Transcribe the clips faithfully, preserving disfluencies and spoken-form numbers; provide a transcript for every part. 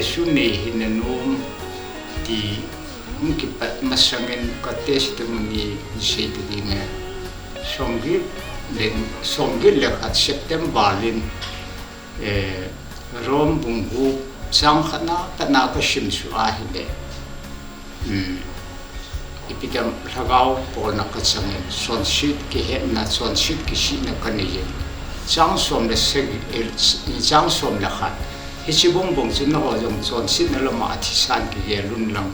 Jesu nei hi na nuam ti hong kipat masangin ka testimony hon sei ta ding e. Sawmgiat le, sawmgiat le khat September in, eh, Rom bung guk chang khatna apat na ka sim suk ahihleh, um, ipi ding, Lhagao pawlna ka chang in, chonset kihetna, chonset kisihna ka nei in. Chang sawm le sagi, eh, chang sawm le khat. Hichi bang bang chu nangho zong chonsetna lam ah a thisan kigel un lang,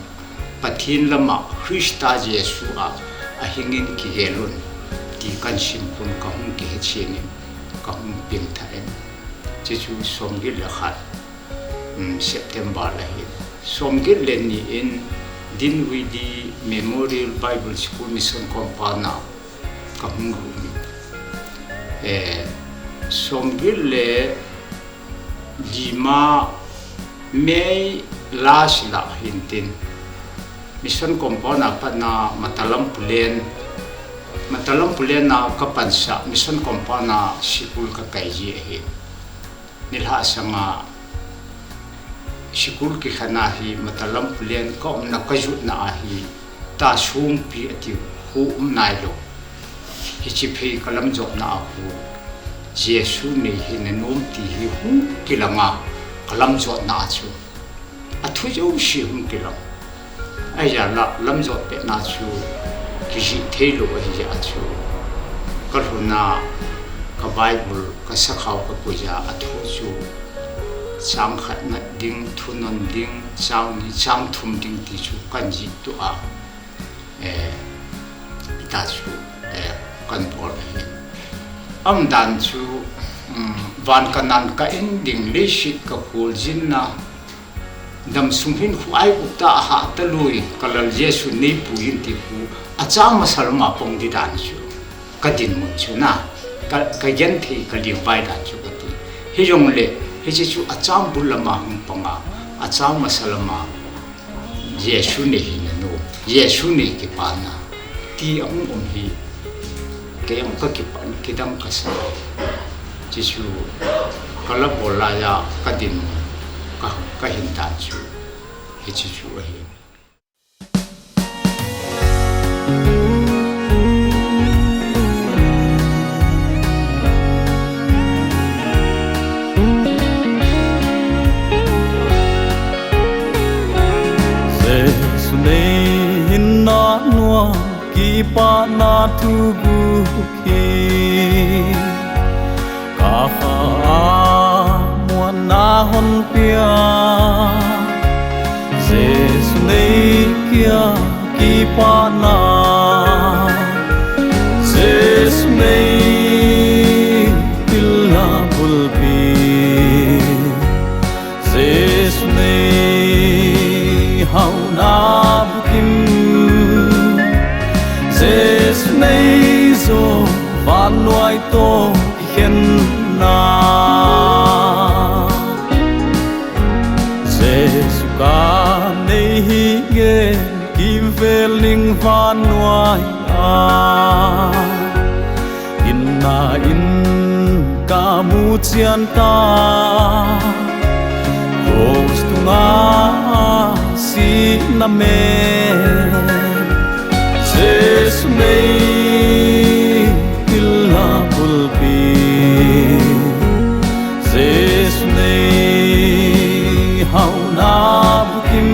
Pathian lam ah Khrista Jesu ah a hingin kigel un, ti ka sim khun ka hong kihe chian in, ka hong piangthak in. Hichi chu sawmgiat le khat, um, September lai hi. Sawmgiat le nih in Dinwiddie Memorial Bible School Mission Compound ah ka hong lut in. Eh, sawmgiat le lima May last lah hi'n tin, Mission Compound apat na Matalam Pullen, Matalam Pullen a ka pansak, Mission Compound a sikul ka kai zi ahi. Nilhah sang a sikul kikhen ahi, Matalam Pullen ka omna ka zutna ahi, ta sungpi a ti uh, hu um nailou. Hichi phei ka lamzawtna a hu, Jesu nei hi na nuam ti hi hong kilang a, ka lamzawtna a chu a thu zosia hong kilang. Ahi zan lah lamzawt petna chu kizih theilou ahi a chu, ka lhun a ka Bible ka sakhau ka koih a, a thu chu chang khat ngat ding, thunon ding, chang nih, chang thum ding ti chu kan zih tuah a, eh, ta chu, eh, kan bawl ahi. Omdan chu, um, van ka nan ka en ding, leiset ka khualzinna, damsung hi'n khu ai uk ta, a hah ta lui, ka Lal Jesu nei pui in ti khu, a chang masa lam a pang di dan chu ka dinmun chu na, ka, ka gen thei ka liangvai dan chu ka ti. Hijongleh, hichi chu a chang bul lam a hong pang a, a chang masa lam a Jesu nei hi na nuam, Jesu nei kipana ti a hong om hi, kei hong ka kipan kidang ka sa. Hichi chu ka la bawl lai a ka din, ka, ka hindan chu hichi chu ahi. Jesu nei hi na nuam, kipahna thu guk hi ka kha a muanna hon pia. Jesu nei kia kipahna, Jesu nei pilna bulpi, Jesu nei hauhna bukim, Jesu nei zaw vannuai toh kikhenna. Jesu ka nei hi ngen, kimvel ning vannuai a, ginna in ka mu chian ta, cross tunga sihna men, Jesu nei pilna bulpi, Jesu nei hauhna bukim,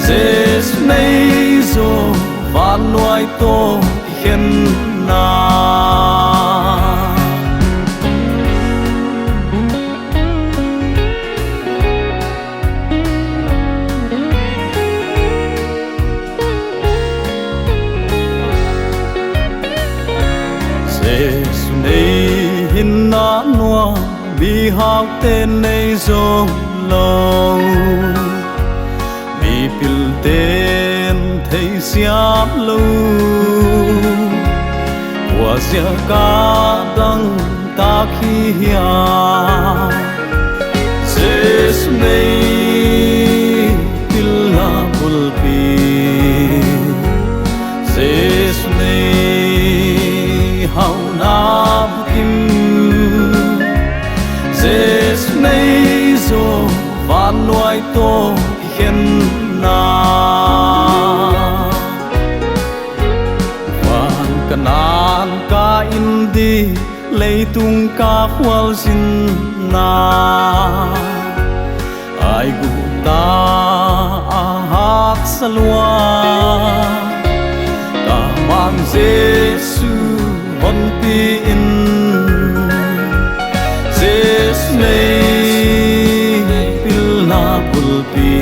Jesu nei zaw vannuai toh kikhenna. Jesu nei hi na nuam, mihaute nei zoulou, mipilte'n theisiam lou, kua ziak a dang tak hi hiam. Jesu nei pilna bulpi, Jesu nei hauhna bukim, Jesu nei zaw nuai toh kikhenna. Van Kanaan ka inn di, leitung ka khualzinna, Aigupta a haksa lua, ka Mang Jesu honpi in. Jesu lei pilna bulpi,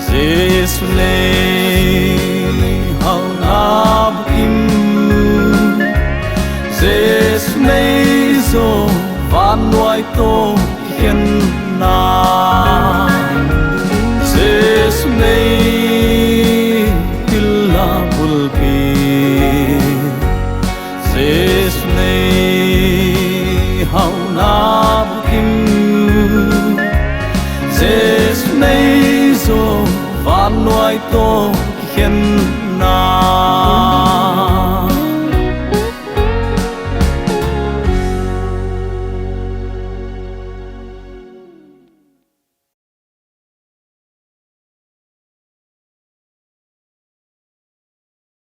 Jesu lei hauhna bukim, Jesu lei zaw van nuai toh kikhenna. Jesu lei pilna bulpi, Jesu lei hauhna bukim, Jesu lei zaw van nuai toh kikhenna.